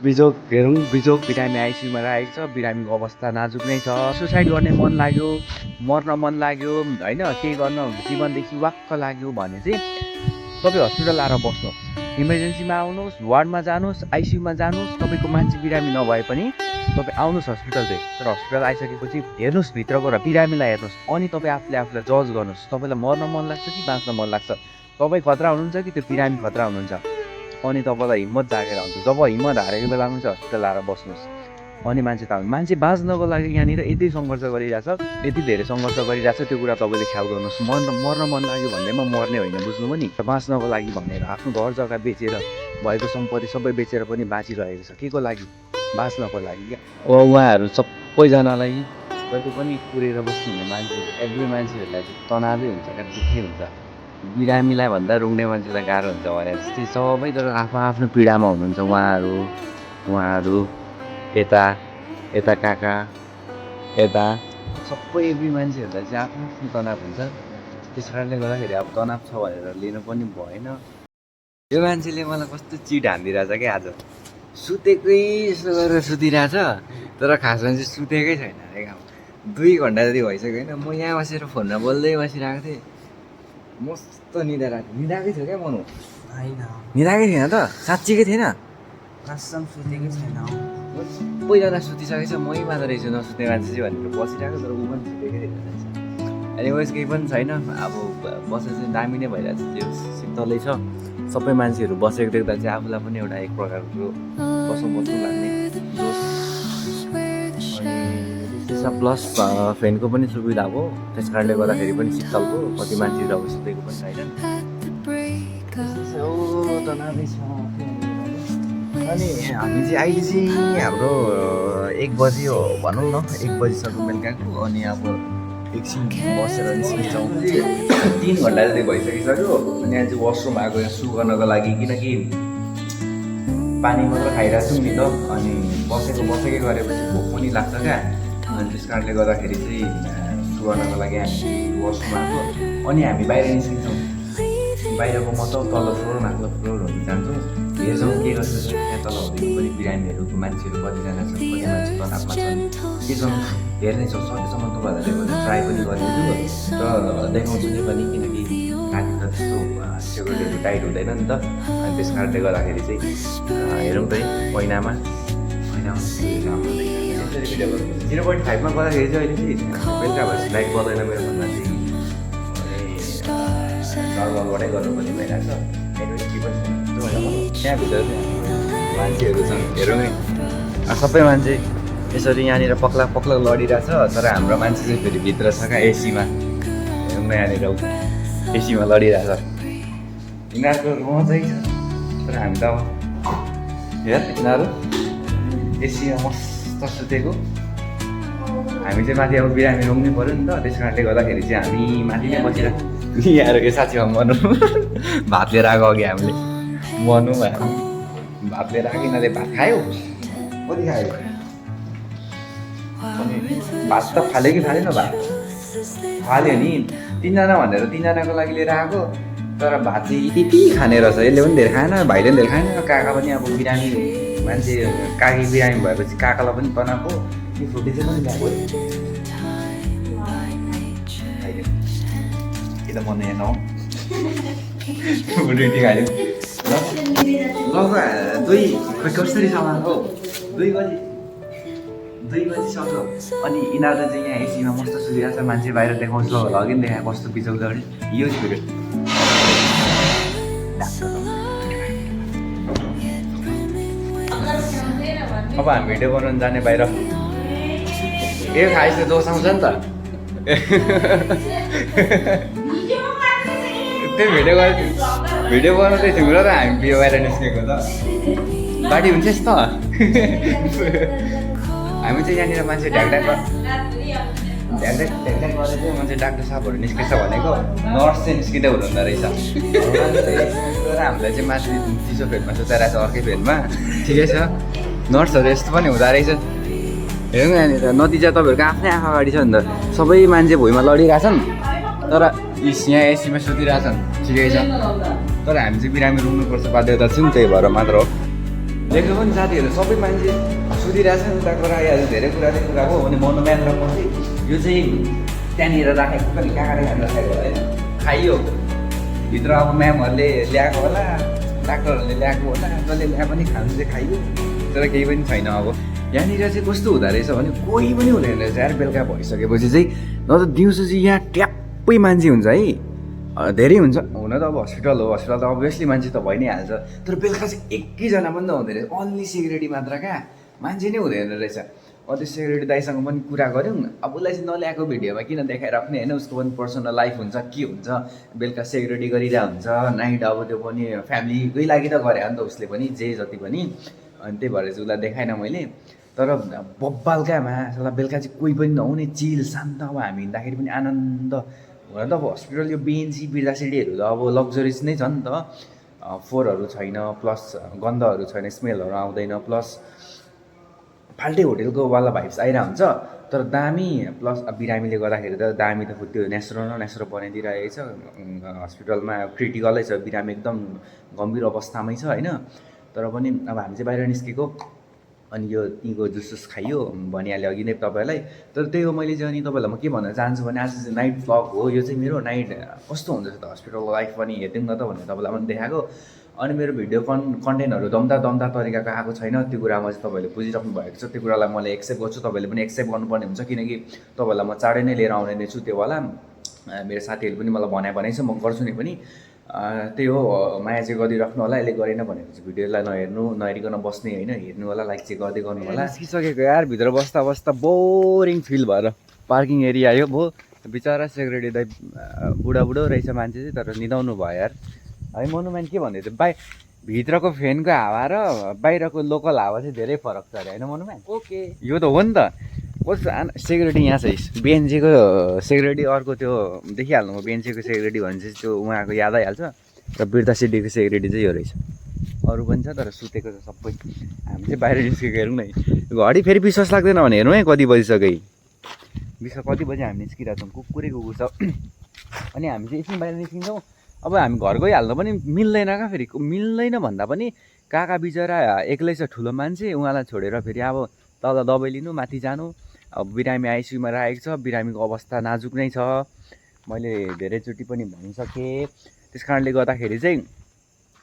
बिजोग हेरौँ बिजोग बिरामी आइसियुमा राखेको छ। बिरामीको अवस्था नाजुक नै छ। सुसाइड गर्ने मन लाग्यो, मर्न मन लाग्यो होइन, केही गर्न जीवनदेखि वाक्क लाग्यो भने चाहिँ तपाईँ हस्पिटल आएर बस्नुहोस्, इमर्जेन्सीमा आउनुहोस्, वार्डमा जानुहोस्, आइसियुमा जानुहोस्। तपाईँको मान्छे बिरामी नभए पनि तपाईँ आउनुहोस् हस्पिटल चाहिँ। तर हस्पिटल आइसकेपछि हेर्नुहोस् भित्र गएर बिरामीलाई हेर्नुहोस्, अनि तपाईँ आफूलाई जज गर्नुहोस्। तपाईँलाई मर्न मन लाग्छ कि बाँच्न मन लाग्छ, तपाईँ खतरा हुनुहुन्छ कि त्यो बिरामी खतरा हुनुहुन्छ, अनि तपाईँलाई हिम्मत जागेर आउँछ। जब हिम्मत हारेको बेलामा चाहिँ हस्पिटल आएर बस्नुहोस्। अनि मान्छे बाँच्नको लागि यहाँनिर यति सङ्घर्ष गरिरहेछ, यति धेरै सङ्घर्ष गरिरहेछ, त्यो कुरा तपाईँले ख्याल गर्नुहोस्। मर्न मन लाग्यो भन्दैमा मर्ने होइन, बुझ्नुभयो नि। बाँच्नको लागि भनेर आफ्नो घर जग्गा बेचेर, भएको सम्पत्ति सबै बेचेर पनि बाँचिरहेको छ। के को लागि? बाँच्नको लागि क्या। उहाँहरू सबैजनालाई कहिले पनि कुरेर बस्नुहुने मान्छे, एभ्री मान्छेहरूलाई चाहिँ तनावै हुन्छ क्या, दुःखै हुन्छ। बिरामीलाई भन्दा रुङ्ने मान्छेलाई गाह्रो हुन्छ भने जस्तै सबैजना आफ्नो पीडामा हुनुहुन्छ। उहाँहरू यता काका यता सबै एभ्री मान्छेहरूलाई चाहिँ आफ्नो तनाव हुन्छ। त्यस कारणले गर्दाखेरि अब तनाव छ भनेर लिनु पनि भएन। यो मान्छेले मलाई कस्तो चिट हानिदिरहेछ क्या आज। सुतेकै जस्तो गरेर सुतिरहेछ, तर खासमा चाहिँ सुतेकै छैन अरे। 2 घन्टा जति भइसक्यो होइन, म यहाँ बसेर फोनमा बोल्दै बसिरहेको थिएँ। मस्त निदाएकै थियो क्या मनु। निदाएकै थिएन त, साँच्चीकै थिएन। कसम सुतेकै छैन। सबैजना सुतिसकेको छ, मै मात्र रहेछु नसुत्ने मान्छे चाहिँ भनेर बसिरहेको, तर ऊ पनि सुतेकै थिएन रहेछ। एनिवेज केही पनि छैन, अब बसेर चाहिँ दामी नै भइरहेछ, त्यो शीतलै छ। सबै मान्छेहरू बसेको देख्दा चाहिँ आफूलाई पनि एउटा एक प्रकारको बसौँ लाग्ने जोस। अनि प्लस फ्यानको पनि सुविधा भयो, त्यस कारणले गर्दाखेरि पनि शीतल भयो। कति मान्छेहरू अब सुतेको पनि छैन। अनि हामी चाहिँ अहिले चाहिँ हाम्रो 1 बजी हो भनौँ न, 1 बजीसम्म बेलुकाको। अनि अब एकछिन बसेर निस्किन्छौँ। 3 घन्टा जति भइसकिसक्यो। अनि आज वासरुम आएको यहाँ सु गर्नको लागि, किनकि पानी मात्र खाइरहेको छौँ नि त। अनि बसेकै गरेपछि भोक पनि लाग्छ क्या। अनि त्यस कारणले गर्दाखेरि चाहिँ सु गर्नको लागि हामी वासरुम आएको। अनि हामी बाहिर निस्किन्छौँ। बाहिरको मतलब तल्लो फ्लोर माथिल्लो फ्लोरहरू जान्छौँ, हेर्छौँ के कस्तो छ त्यहाँ तल पनि बिरामीहरूको मान्छेहरू कतिजना छन्, कति मान्छे तनावमा छन्, के छन् हेर्ने छ। सकेसम्म तपाईँहरूलाई ट्राई पनि गरिदिन्छु र देखाउँछु नि पनि, किनकि राति त त्यस्तो सेक्युरिटीहरू टाइट हुँदैन नि त। अनि त्यस कारणले गर्दाखेरि चाहिँ हेरौँ त महिनामा 0.5मा गर्दाखेरि चाहिँ अहिले चाहिँ बेलुका भएपछि लाइट बल्दैन मेरो भन्दा चाहिँ नर्मलबाटै गर्नुपर्ने भइरहेको छ। त्यहाँभित्र मान्छेहरू छन्, हेरौँ है। सबै मान्छे यसरी यहाँनिर पक्ला लडिरहेछ, तर हाम्रो मान्छे चाहिँ फेरि भित्र छ क्या, एसीमा। हेरौँ न यहाँनिर एसीमा लडिरहेछ। यिनीहरूको मजै छ, तर हामी त अब हेर यिनीहरू एसीमा मस्त सुतेको। हामी चाहिँ माथि अब बिरामी रुङ्नै पऱ्यो नि त, त्यस कारणले गर्दाखेरि चाहिँ हामी माथि नै बसिरहेको। यहाँ यो साथीमा मर्नु भात लिएर आएको अघि हामीले मर्नुमा भात लिएर आएको। यिनीहरूले भात खायो, कति खायो? अनि भात त फाल्यो कि फालेन? भात फाल्यो नि, 3जना भनेर 3जनाको लागि लिएर आएको। तर भात चाहिँ यति खाने रहेछ। यसले पनि धेरै खाएन, भाइले पनि धेरै खाएन, काका पनि अब बिरामी मान्छे, काकी बिरामी भएपछि काकालाई पनि तनाव हो। त्यो फुटी चाहिँ पनि ल्याएको त मन यहाँ नौ ड्युटी खायो। ल कसरी सामानको 2 बजी सक्छ। अनि यिनीहरू चाहिँ यहाँ एसीमा मस्त सुतिरहेको छ। मान्छे बाहिर देखाउँछ होला कि देखा कस्तो बिजोग लडी। यो फेरि अब हामी भिडियो बनाउनु जाने बाहिर। यो खाएपछि दोष आउँछ नि त। त्यो भिडियो बनाउँदै थियौँ र हामी बिहे बाहिर निस्केको त बाटी हुन्छ यस्तो। हामी चाहिँ यहाँनिर मान्छे ढ्याकढ्याक गरेर चाहिँ मान्छे डाक्टर साहबहरू निस्केछ भनेको, नर्स चाहिँ निस्किँदै हुँदो रहेछ। तर हामीलाई चाहिँ माथि चिसो फेदमा सुताइरहेको छ, अर्कै फेदमा। ठिकै छ, नर्सहरू यस्तो पनि हुँदो रहेछ। हेरौँ यहाँनिर नतिजा तपाईँहरूको आफ्नै आँखा अगाडि छ नि त। सबै मान्छे भुइँमा लडिरहेछन्, तर यहाँ एसीमा सुतिरहेछन्। ठिकै छ, तर हामी चाहिँ बिरामी रुङ्नुपर्छ, बाध्यता छ नि, त्यही भएर मात्र हो। देख्नु पनि साथीहरू सबै मान्छे सुतिरहेछ नि उता कुरा आइहाल्छ धेरै कुरा चाहिँ कुरा हो अनि मनोम्यान र म चाहिँ यो चाहिँ त्यहाँनिर राखेको पनि कहाँ खानु राखेको होइन खाइयो भित्र अब म्यामहरूले ल्याएको होला डाक्टरहरूले ल्याएको होला जसले ल्याए पनि खानु चाहिँ खाइयो तर केही पनि छैन अब यहाँनिर चाहिँ कस्तो हुँदो रहेछ भने कोही पनि हुँदैन रहेछ यार बेलुका भइसकेपछि चाहिँ न त दिउँसो चाहिँ यहाँ ट्याप्पै मान्छे हुन्छ है धेरै हुन्छ हुन त अब हस्पिटल हो हस्पिटल त अभियसली मान्छे त भइ नै हाल्छ तर बेलुका चाहिँ एकैजना पनि त हुँदैन रहेछ अन्ली सेक्युरिटी मात्र क्या मान्छे नै हुँदैन रहेछ त्यो सेक्युरिटी दाइसँग पनि कुरा गऱ्यौँ अब उसलाई चाहिँ नल्याएको भिडियोमा किन देखाइराख्ने होइन उसको पनि पर्सनल लाइफ हुन्छ के हुन्छ बेलुका सेक्युरिटी गरिरहेको हुन्छ नाइट अब त्यो पनि फ्यामिलीकै लागि त गरे हो नि त उसले पनि जे जति पनि अनि त्यही भएर चाहिँ उसलाई देखाएन मैले तर बब्बालकामा बेलुका चाहिँ कोही पनि नहुने चिल शान्त अब हामी हिँड्दाखेरि पनि आनन्द हुन त अब हस्पिटल यो बिएनसी बिर्दा सिडीहरू त अब लग्जरिज नै छ नि त फोहोरहरू छैन प्लस गन्धहरू छैन स्मेलहरू आउँदैन प्लस फाल्टै होटेलको वाला भाइब्स आइरहेको हुन्छ तर दामी प्लस बिरामीले गर्दाखेरि त दामी त त्यो नेस्रो बनाइदिइरहेको छ हस्पिटलमा क्रिटिकलै छ बिरामी एकदम गम्भीर अवस्थामै छ होइन तर पनि अब हामी चाहिँ बाहिर निस्केको अनि यो यीको जुस खाइयो भनिहालेँ अघि नै तपाईँलाई तर त्यही हो मैले चाहिँ अनि तपाईँलाई म के भन्न चाहन्छु भने आज चाहिँ नाइट भ्लग हो यो चाहिँ मेरो नाइट कस्तो हुन्छ त हस्पिटलको लाइफ पनि हेरिदिउँ न त भनेर तपाईँलाई पनि देखाएको अनि मेरो भिडियो कन्टेन्टहरू दम्दा तरिकाको आएको छैन त्यो कुरामा चाहिँ तपाईँले बुझिराख्नु भएको छ त्यो कुरालाई मैले एक्सेप्ट गर्छु तपाईँले पनि एक्सेप्ट गर्नुपर्ने हुन्छ किनकि तपाईँलाई म चाँडै नै लिएर आउने नै छु त्योवाला मेरो साथीहरूले पनि मलाई भनेको छ म गर्छु नि पनि त्यही हो माया चाहिँ गरिराख्नु होला यसले गरेन भनेपछि भिडियोलाई नहेरिकन बस्ने होइन हेर्नु होला लाइक चाहिँ गर्दै गर्नु होला निस्किसकेको यार भित्र बस्दा बोरिङ फिल भएर पार्किङ एरिया आयो भयो बिचरा सेक्युरिटी दाइ बुढो रहेछ मान्छे चाहिँ तर निदाउनु भयो यार है मोनुमेन्ट के भन्दै थियो भित्रको फ्यानको हावा र बाहिरको लोकल हावा चाहिँ धेरै फरक छ अरे होइन मोनुमेन्ट ओके यो त हो नि त कस्तो सेक्युरिटी यहाँ छ बिएनजीको सेक्युरिटी अर्को त्यो देखिहाल्नु म बिएनजीको सेक्युरिटी भनेपछि त्यो उहाँको याद आइहाल्छ र बिर्ता सिटीको सेक्युरिटी चाहिँ यो रहेछ अरू पनि छ तर सुतेको छ सबै हामी चाहिँ बाहिर निस्केको हेरौँ न घडी फेरि विश्वास लाग्दैन भने हेरौँ है कति बजिसक्यो कति बजी हामी निस्किरहेको छौँ कुकुरै कुकुर छ अनि हामी चाहिँ एकछिन बाहिर निस्किन्छौँ अब हामी घर गइहाल्नु पनि मिल्दैन क्या फेरि मिल्दैन भन्दा पनि काका बिचरा एक्लै छ ठुलो मान्छे उहाँलाई छोडेर फेरि अब तल दबाई लिनु माथि जानु अब बिरामी आइसियुमा राखेको छ बिरामीको अवस्था नाजुक नै छ मैले धेरैचोटि पनि भनिसकेँ त्यस कारणले गर्दाखेरि चाहिँ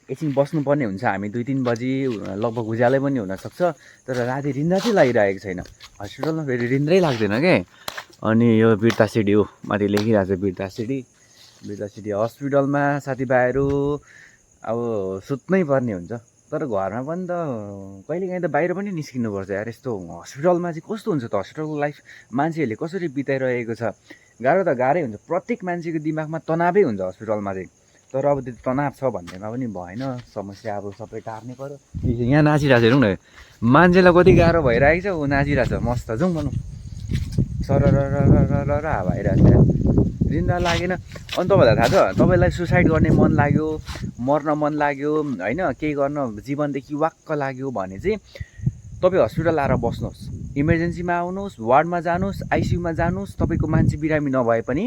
एकछिन बस्नुपर्ने हुन्छ हामी 2-3 बजी लगभग उज्यालै पनि हुनसक्छ तर राति रिन्दा चाहिँ लागिरहेको छैन हस्पिटलमा फेरि रिन्दै लाग्दैन क्या अनि यो बिर्ता सिटी हो माथि लेखिरहेको छ बिर्ता सिटी हस्पिटलमा साथीभाइहरू अब सुत्नै पर्ने हुन्छ तर घरमा पनि त कहिलेकाहीँ त बाहिर पनि निस्किनुपर्छ यार यस्तो हस्पिटलमा चाहिँ कस्तो हुन्छ त हस्पिटलको लाइफ मान्छेहरूले कसरी बिताइरहेको छ गाह्रो त गाह्रै हुन्छ प्रत्येक मान्छेको दिमागमा तनावै हुन्छ हस्पिटलमा चाहिँ तर अब त्यो तनाव छ भन्नेमा पनि भएन समस्या अब सबै टार्नै पऱ्यो यहाँ नाचिरहेको छ हेरौँ न मान्छेलाई कति गाह्रो भइरहेको छ ऊ नाचिरहेको छ मस्त जाउँ भनौँ सरर हावा आइरहेको छ रिन्दा लागेन अनि तपाईँलाई थाहा छ तपाईँलाई सुसाइड गर्ने मन लाग्यो मर्न मन लाग्यो होइन केही गर्न जीवनदेखि वाक्क लाग्यो भने चाहिँ तपाईँ हस्पिटल आएर बस्नुहोस् इमर्जेन्सीमा आउनुहोस् वार्डमा जानुहोस् आइसियुमा जानुहोस् तपाईँको मान्छे बिरामी नभए पनि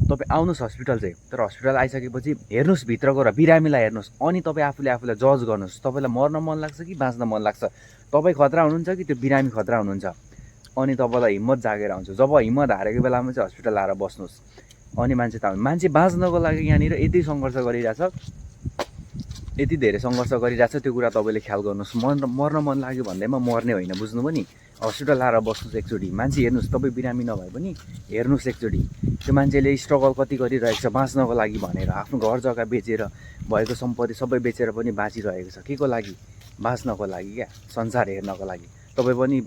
तपाईँ आउनुहोस् हस्पिटल चाहिँ तर हस्पिटल आइसकेपछि हेर्नुहोस् भित्रको र बिरामीलाई हेर्नुहोस् अनि तपाईँ आफूलाई जज गर्नुहोस् तपाईँलाई मर्न मन लाग्छ कि बाँच्न मन लाग्छ तपाईँ खतरा हुनुहुन्छ कि त्यो बिरामी खतरा हुनुहुन्छ अनि तपाईँलाई हिम्मत जागेर आउँछ जब हिम्मत हारेको बेलामा चाहिँ हस्पिटल आएर बस्नुहोस् अनि मान्छे बाँच्नको लागि यहाँनिर यति सङ्घर्ष गरिरहेछ यति धेरै सङ्घर्ष गरिरहेछ त्यो कुरा तपाईँले ख्याल गर्नुहोस् मर्न मन लाग्यो भन्दैमा मर्ने होइन बुझ्नु पनि हस्पिटल आएर बस्नुहोस् एकचोटि मान्छे हेर्नुहोस् तपाईँ बिरामी नभए पनि हेर्नुहोस् एकचोटि त्यो मान्छेले स्ट्रगल कति गरिरहेको छ बाँच्नको लागि भनेर आफ्नो घर जग्गा बेचेर भएको सम्पत्ति सबै बेचेर पनि बाँचिरहेको छ के को लागि बाँच्नको लागि क्या संसार हेर्नको लागि तपाईँ पनि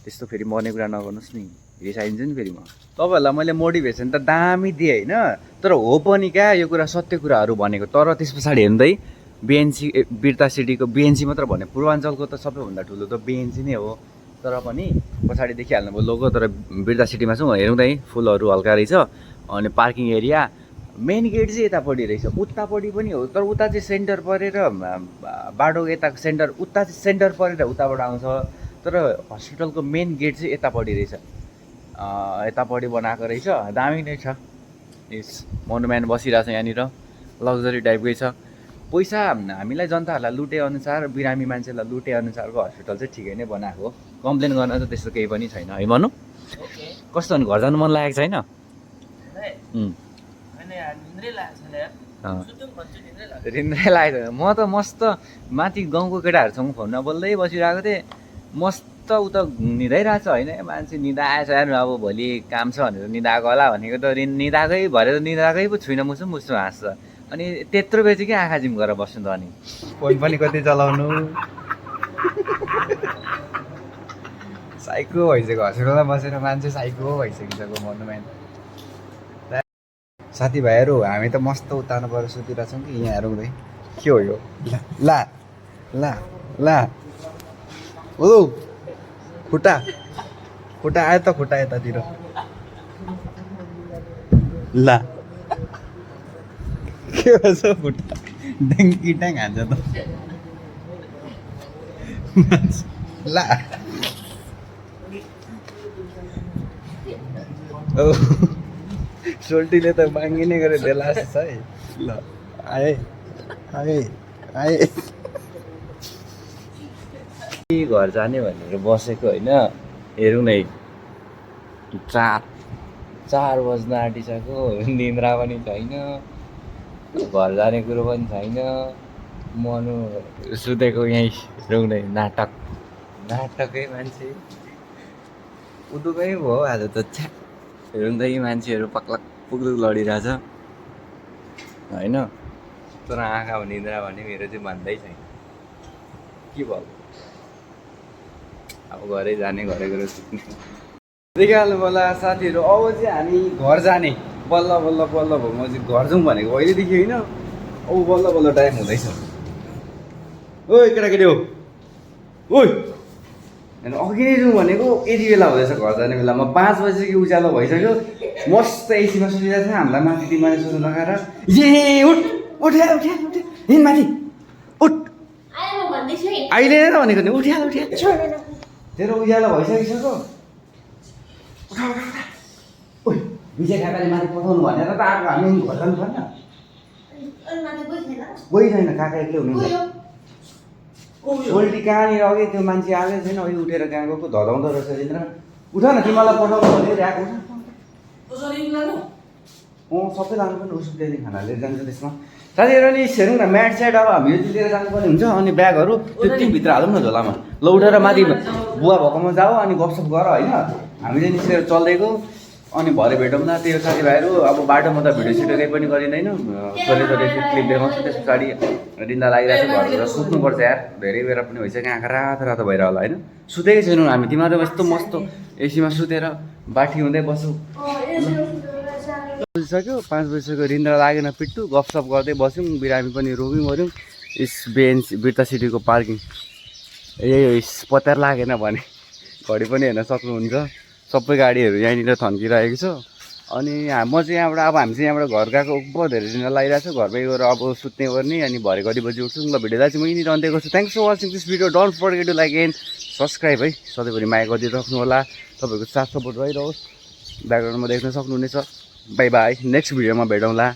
त्यस्तो फेरि मर्ने कुरा नगर्नुहोस् नि रिसाइन्छ नि फेरि म तपाईँहरूलाई मैले मोटिभेसन त दामी दिएँ होइन तर हो पनि क्या यो कुरा सत्य कुराहरू भनेको तर त्यस पछाडि हेर्दै बिएनसी बिर्ता सिटीको बिएनसी मात्र भने पूर्वाञ्चलको त सबैभन्दा ठुलो त बिएनसी नै हो तर पनि पछाडि देखिहाल्नुभयो लोगो तर बिर्ता सिटीमा छौँ हेरौँ त फुलहरू हल्का रहेछ अनि पार्किङ एरिया मेन गेट चाहिँ यतापट्टि रहेछ उतापट्टि पनि हो तर उता चाहिँ सेन्टर परेर बाटो यताको सेन्टर उता चाहिँ सेन्टर परेर उताबाट आउँछ तर हस्पिटलको मेन गेट चाहिँ यतापट्टि रहेछ यतापट्टि बनाएको रहेछ दामी नै छ यस मोनुमेन्ट बसिरहेको छ यहाँनिर लग्जरी टाइपकै छ पैसा हामीलाई जनताहरूलाई लुटेअनुसार बिरामी मान्छेलाई लुटेअनुसारको हस्पिटल चाहिँ ठिकै नै बनाएको हो। कम्प्लेन गर्न त त्यस्तो केही पनि छैन है भन्नु। कस्तो अनि घर जानु मन लागेको छैन? निन्द्रै लागेको छैन। म त मस्त माथि गाउँको केटाहरूसँग फोनमा बोल्दै बसिरहेको थिएँ। मस्त उता निदाइरहेको छ होइन, मान्छे निदाएछ यार, अब भोलि काम छ भनेर निदाएको होला भनेको त निदाएकै भरे त निदाएकै पो छुइनँ, मुसु मुसु हाँस्छ। अनि त्यत्रो बेची कि आँखा जिम गरेर बस्नु त। अनि फोन पनि कति चलाउनु, साइको भइसक्यो। हस्पिटलमा बसेर मान्छे साइको भइसकिसक्यो भन्नुमा। साथीभाइहरू हामी त मस्त उतार्नु परेर सुतिरहेछौँ कि यहाँ रुँदै। के हो यो? ला ला ला ओ खुट्टा खुट्टा आयो त, खुट्टा यतातिर ला के भन्छ खुट्टा ड्याङ किट्याङ हान्छ त ला। ओ सोल्टीले त बाङ्गी नै गरेर देलास छ है। ल आए आए आए घर जाने भनेर बसेको होइन। हेरौँ न, 4 बज्न आँटिसक्यो, निन्द्रा पनि छैन, घर जाने कुरो पनि छैन। मनु सुतेको यहीँ। हेरौँ न, नाटकै मान्छे उदुकै भयो आज त। छ्या हेरौँ त, यी मान्छेहरू पक्लक पुग्लुक लडिरहेछ होइन। तर आँखा निन्द्रा भने मेरो चाहिँ भन्दै छैन। के भयो अब घरै जाने, घरै गएर सुत्ने। देखिहाल्नु होला साथीहरू, अब चाहिँ हामी घर जाने। बल्ल बल्ल बल्ल भयो। म चाहिँ घर जाउँ भनेको पहिल्यैदेखि होइन, अब बल्ल बल्ल टाइम हुँदैछ। ओइ केटाकेटी हो, ओइ होइन अघि नै जाउँ भनेको, यति बेला हुँदैछ घर जाने बेलामा। 5 बजीदेखि उज्यालो भइसक्यो। मस्त एसीमा सुतिरहेको छ, हामीलाई माथि तिमीले सोध्नु लगाएर ए उठ उठ्या उठ्या उठ्या हिँड माथि उठ। अहिले नै त भनेको नि, उठ्या उठ्या तेरो उज्यालो भइसकिसक्यो। उठा उठा उठा। ओइ विजय काकाले माथि पठाउनु भनेर त आएको, हामी घर जानु पर्ने। कोही छैन, काका एक्लै हुनुहुन्छ। सोल्टी कहाँनिर अघि त्यो मान्छे आएकै छैन, अघि उठेर कहाँ गएको धदाउँदो रहेछ। रिन्द्र उठ न, तिमीलाई पठाउनु भने आएको सबै लानु पनि उसो त्यहाँदेखि खाना लिएर जान्छ त्यसमा। साथीहरू नि हेरौँ न, म्याट स्याट अब हामीले लिएर जानुपर्ने हुन्छ। अनि ब्यागहरू त्यो भित्र हालौँ न झोलामा। ल उठेर माथि बुवा भएकोमा जाऊ, अनि गफसफ गर होइन। हामीले निस्केर चल्दैको, अनि भरे भेटौँ न। त्यो साथीभाइहरू अब बाटोमा त भिडियो सिडियो केही पनि गरिँदैन, छोरी क्लिप देखाउँछु। त्यस पछाडि रिन्दा लागिरहेको छ, घर गएर सुत्नुपर्छ यार, धेरै बेला पनि भइसक्यो, आँखा रातो रातो भएर होला होइन। सुतेकै छैनौँ हामी, तिमीहरू यस्तो मस्त एसीमा सुतेर बाठी हुँदै बसौँ। बजिसक्यो 5 बजिसक्यो, रिन्द्रा लागेन पिट्टु, गफसफ गर्दै बस्यौँ। बिरामी पनि रोक्यौँ गऱ्यौँ। बेन्च बिर्ता सिटीको पार्किङ यही हो। पत्यार लागेन भने घडी पनि हेर्न सक्नुहुन्छ। सबै गाडीहरू यहीँनिर थन्किरहेको छ। अनि म चाहिँ यहाँबाट, अब हामी चाहिँ यहाँबाट घर गएको बहुत धेरै दिन लागिरहेको छ। घरमै गएर अब सुत्ने गर्ने, अनि भरे कति बजी उठ्छु। ल भिडियोलाई चाहिँ म यहीँनिर अन्त्य गर्छु। Thanks for watching this video. Don't forget to like and subscribe है। सधैँभरि माया गरिदिइराख्नु होला। तपाईँको साथ सपोर्ट रहिरहोस्। ब्याकग्राउन्डमा देख्न सक्नुहुनेछ। बाई बाई, नेक्स्ट भिडियोमा भेटौँला।